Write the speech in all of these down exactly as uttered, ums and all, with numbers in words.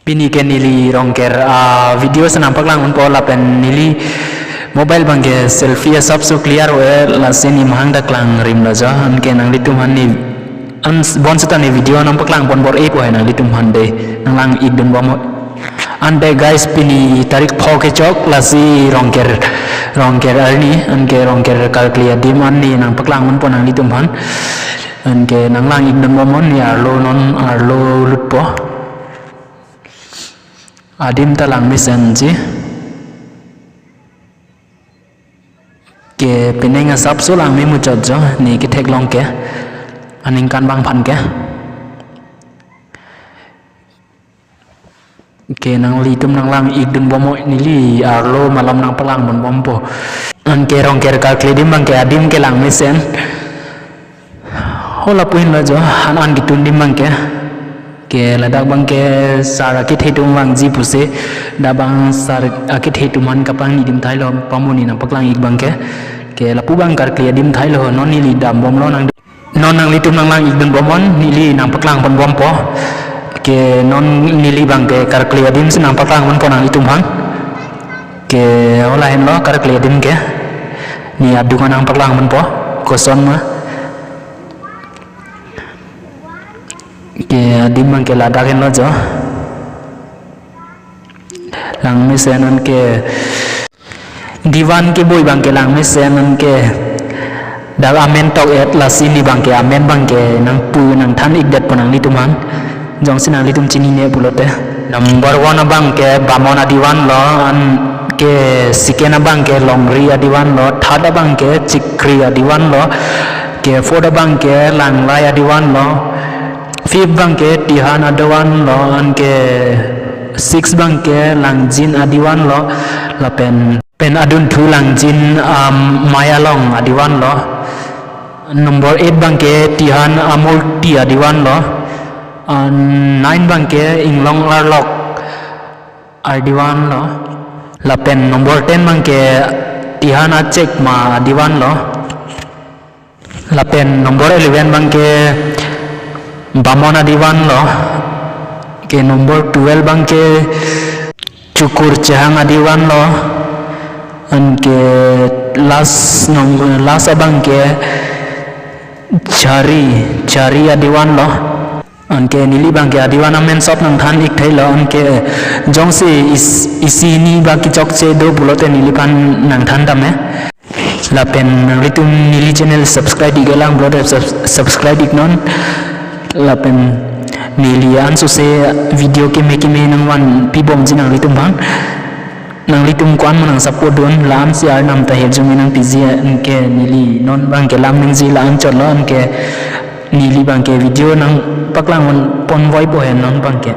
Pini ke neli Rongker a-video si nangpaklang unpo lapen neli mobile abangke selfie asapso clear ave, lasi ne mahang ta klangrim lo jo, anke nanglitum aphan ne an s-, bonseta ne video nangpaklang pon bor-ipo he nanglitum aphan de, nanglang-ikdun bom ho. Ante guys, pini tarik pho kechok, lasi Rongker, Rongker arni, anke Rongker karkli adim an ne nangpaklang unpo nanglitum aphan. Anke nanglang-ikdun bom ho, ne arlo non arlo lutpo. Adim ta langmesenji. Ke penang asapso langme muchot jo, ne ketheklong ke. Aningkan abang aphan ke. Ke nanglitum nanglang-ikdun bom ho, neli arlo malom nangpaklang pon bompo. Anke Rongker karkli adim abangke adim ke langmesen. Ho lapu henlo jo, an an ketun adim abangke. Ke ladak abangke sar akethe atum vangji pusi, dak abang sar akethe atum aphan kapangni adim thailo, pamuni nangpaklang-ik abangke. Ke lapu abang karkli adim thailo, non neli dambomlo nang, non nanglitum nanglang-ikdun bom ho, neli nangpaklang pon bompo. Ke non neli abangke karkli adim si nangpaklang ponpo nanglitum aphan. Ke ho lahenlo karkli adim ke. Ne adung an nangpaklang ponpo. Koson ma. Ke adim abangke ladak henlo jo. Langmesen anke. Diwan keboi abangke langmesen anke. Dak amen tok-et, lasi ne abangke amen abangke nangpu nangthan-ikdetpo nanglitum aphan. Jongsi nanglitum chinine pulote. Number one abangke Bamon adiwan lo, anke second abangke Longri adiwan lo, third abangke Chikri adiwan lo, ke fourth abangke Langlai adiwan lo, fifth abangke Tihan adiwan lo, anke six abangke Langjin adiwan lo, lapen pen adunthu Langjin, um, Mayalong adiwan lo. Number eight abangke Tihan Amurti adiwan lo. Uh, nine abangke Inglong Arlok adiwan lo. Lapen number ten abangke Tihan Achekma adiwan lo. Lapen number eleven abangke Bamon adiwan lo. Ke number twelve abangke Chukur Chehang adiwan lo. Anke last num-, last abangke Chari, Chari adiwan lo. Anke neli abangke adiwan amen sop nangthan-ik thailo, anke jongsi is-, isi hini ba kechokche do pulote neliphan nangthan tame. Lapen nanglitum neli channel subscribe-ik-elang pulote subs-, subscribe-iknon. Lapen neli ansose video keme keme nangvanpi bomji nanglitum aphan. Nanglitum ko-an ma nang-support dun, la-an si arnam ta hirjume nangpiji, anke neli non abangke lam nangji la-an chotlo, anke neli abangke video nangpaklang pon voipo he non abangke.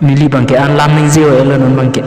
Neli abangke an lam nangji ave lo non abangke.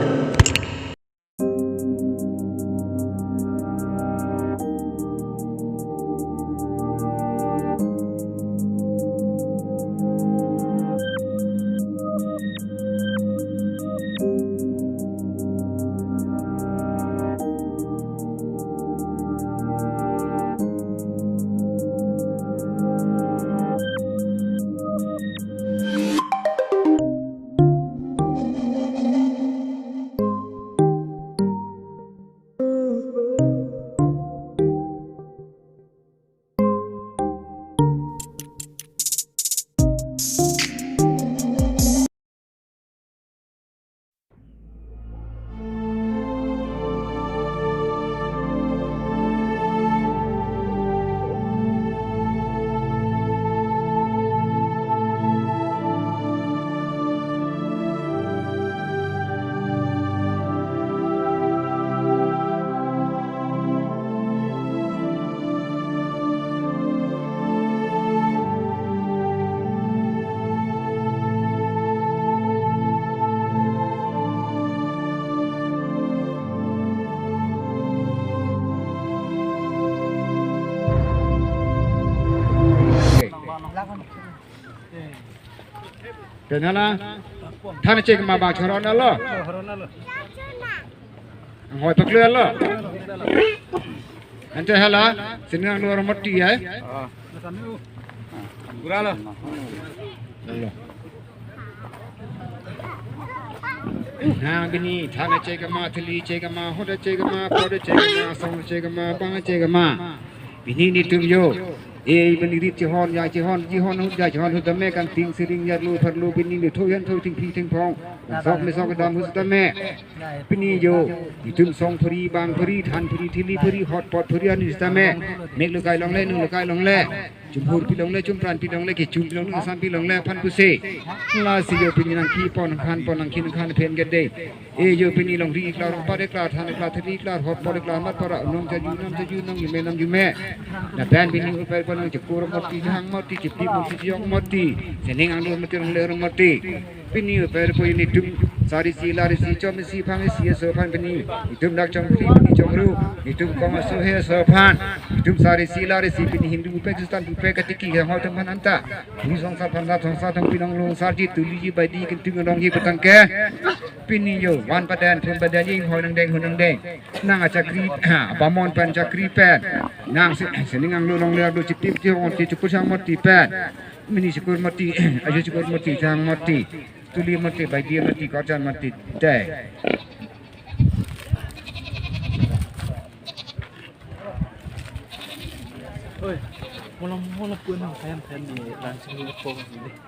Kenala, than chek ma ba choron alo. Ang hoi paklu alo. Ante hala, sini ang luar mati ya. Kurang lo. Alo. Nang pini than achek ama, thili achek ama, hot achek ama, pot achek ama, song achek ama, bang achek ama. Pini netum yo. Eh, pini rit chehon, ya chehon, chehon hut, ya chehon hut tame, kangting siring yarlo pharlo, pini ne thoyan tho thingpi thingphong. Sok me sok dam hut tame. Pini yo, netum song phuri, bang phuri, than phuri, thili phuri, hot pot phuri, ani tame. Mek lukai longle, nung lukai longle. Chumhur pi longle, chumpran pi longle, kechum pi longle, sam pi longle, aphan pusi. Lasi yo pini nangkepon nangkhanpon, nangke nangkhan phen gede. Eh, yo pini longri iklar, rongpat iklar, than iklar, thili iklar, hot pot iklar, mat para, nong jaju, nong jaju, nong yume, nong yume. Lapen pini upai pon nangchekur moti, jahang moti, chepik moti, cheyong moti. Sening anglo moti, longle rong moti. Pini upai pon netum sari isi, lar isi, chom isi, phang isi, aso aphan pini. Netum dak chongphli, pini chongru. Netum kong aso he aso aphan. Netum sari isi, lar isi, pini Hindu upai, Kristan upai, katiki, hoi atum aphan anta. Ni song sa phan sa, song sa thang pinong long sarji, tuliji, baidi, kinting nongji putang ke. Pini yo, van paden, thun paden, inghoi nangdeng, hun nangdeng. Nang achakri, bamon pen chakri pen. Nang se, sening anglo longle arlo chitip chihong ti chukur sang moti pen. Mini chukur moti, aju chukur moti, jahang moti. Tuli moti, baidi moti, korjan moti. Te. Oi, molam molam pun nang kayan kayan ni langsung ni po ni.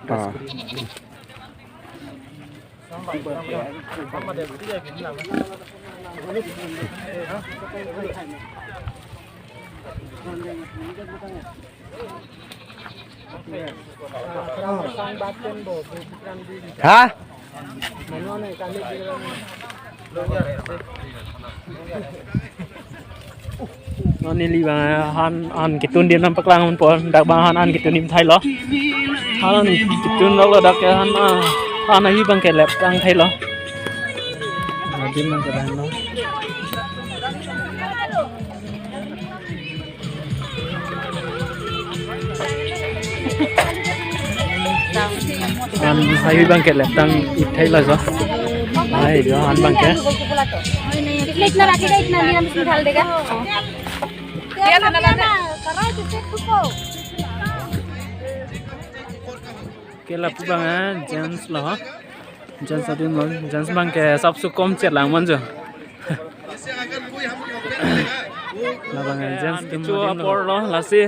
Ah. Ha? Non neli abang han an ketun adim nangpaklang ponpo, dak abang han an ketun adim thailo. Han an ketun lo, dak ke han, ah, han ahi abang ke lap tang thailo. Adim abang ke tanglo. Han ahi abang ke lap tang it thailo jo. Hai jo han abang ke. इतना रखेगा, इतना नियम से डाल देगा। Ke lapu abang, ah, gents lo. Gents adim lo, gents abang ke sapsu kom chet lang mon jo. Labang, ah, gents adim lo. Apor lo, lasi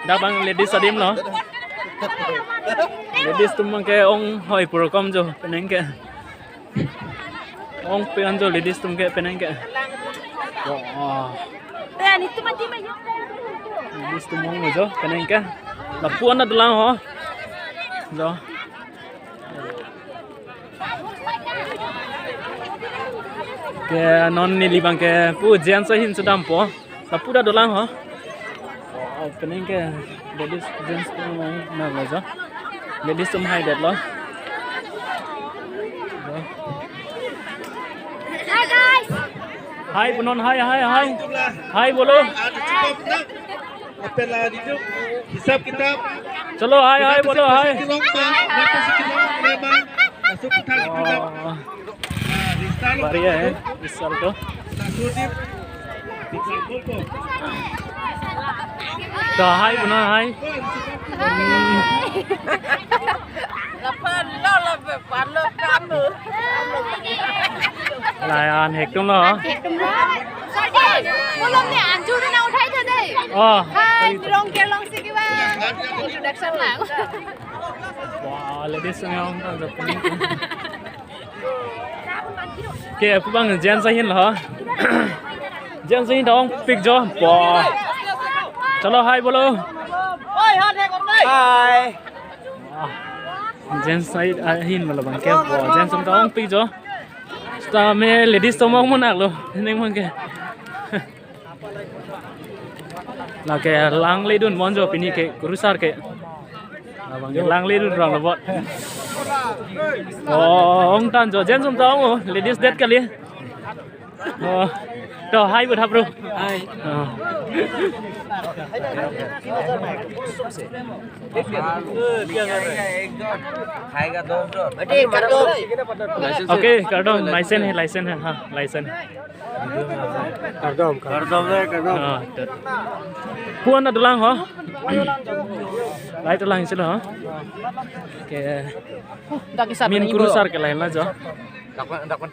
dak abang ladies adim lo. Ladies atum abang ke ong hoi pur kom jo, penang ke. Ong pen jo ladies atum ke penang ke. Oh. Ladies atum ong jo penang ke. Lapu an dolang ho. Jo. Ke non neli abang ke pu gents ahin sedampo. Lapu ta dolang ho. Oh, penang ke ladies gents atum nang lo jo. Ladies atum hai det lo. Hi guys. Hi punon, hi, hi, hi. Hi bolo. Apela di tu hisab kitab. Chalo, hi, hi bolo, hi. Kilong pa, napa si kilong lema. Masuk kita di tu. Oh. Bari ya, eh, Rizal tu. To, hi, punon, hi. Lapu lo, lapu palo kamu. Layan hektum lo. Hektum lo. Sorry, belum nih, anjur na uthai tha dei. Oh. Hi, long ke long si kiba. Introduction lang. Wah, ladies yang kan. Ke, pu abang gents ahin lo. Gents ahin ta ongpik jo. Wah. Chalo, hi bolo. Hi. Wah. Gents ahin lo abang ke. Wah, gents atum ta ongpik jo. Seta me ladies atum ong monak lo. Ning abang ke. Lake langledun mon jo pini ke kurusar ke. Abang ke langledun rong lo bot. Oh, ong tan jo, gents atum ta ong o, ladies det kali. Oh. To, hi, what up, bro? Hi. Oh. Okay, kardom, license hai, license hai, ha, license. Kardom, kardom. Ah, to. Pu an dolang ho. Light lang silo ho. Okay. Min kurusar ke lain la jo. Dak, dak, dak.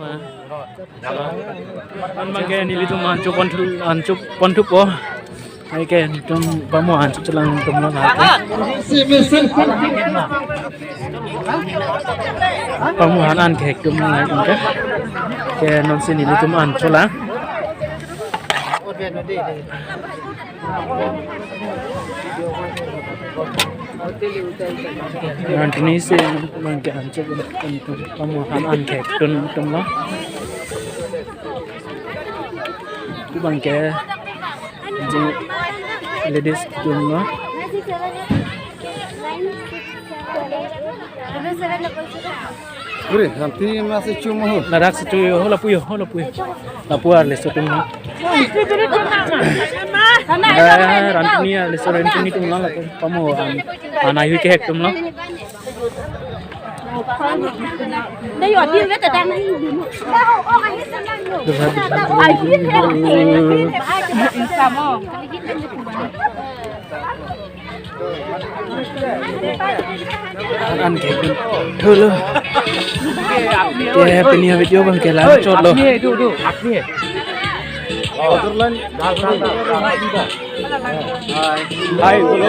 Non abangke nelitum an-cho ponthu, an-cho ponthupo. Hai ke nelitum pamu an-cho chelangdun atum lo hai ke. Pamu an-an kehek atum lo hai ke. Ke nonsi nelitum an-cho lang. Nangtum si abangke an-cho, pamu an-an kehek atum atum lo. Abangke je ladies atum lo. Uri, nanti masih cuma ho. Ladak si cho ho, lapu ho, lapu ho. Lapu arleso atum ho. Eh, Rantini arleso, Rantini atum lo, lapu pamu an, an-ahui kehek atum lo. An-an kehek atum lo. Ke pini avideo abangke la-anchot lo. Hai, hello.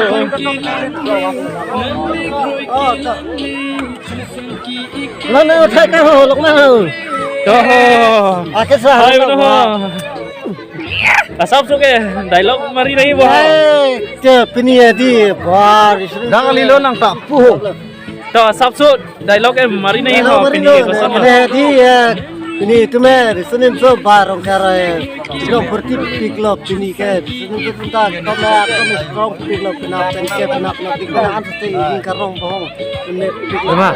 Lo na uthai ka ho, lok na ho. To ho. Ake sa Hai, ho, hello. Asapso ke dialogue mari nahi bo. Hai, ke pini adi bar isri. Dang lilo nang ta pu ho. To asapso dialogue em mari nahi ho, pini koson ho. Pini adi, eh, pini itum eh, riso nimso bar Rongkhar, eh, chino berti pik lo pini ke, riso nimso punta, tom eh, tom eh, strong pik lo, penap, pen ke, penap, penap, pik lo, an te ingin karong bohong, pini pik lo. Ema.